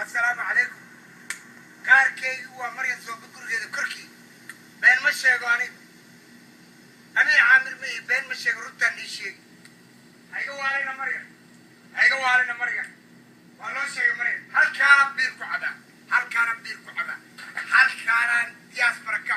Assalaamu calaykum. Kaarkaygu waa Maryan Soobe gurigeeda korkii. Been ma sheego anigu, Amiin Caamir ma ihi, been ma sheego, runtaan ii sheegi. Hayga waalina Maryan, hayga waalina Maryan. Waa loo sheegay Maryan. Halkaana biir ku cabaa, halkaana biir ku cabaa, halkaanaan diaspora ka.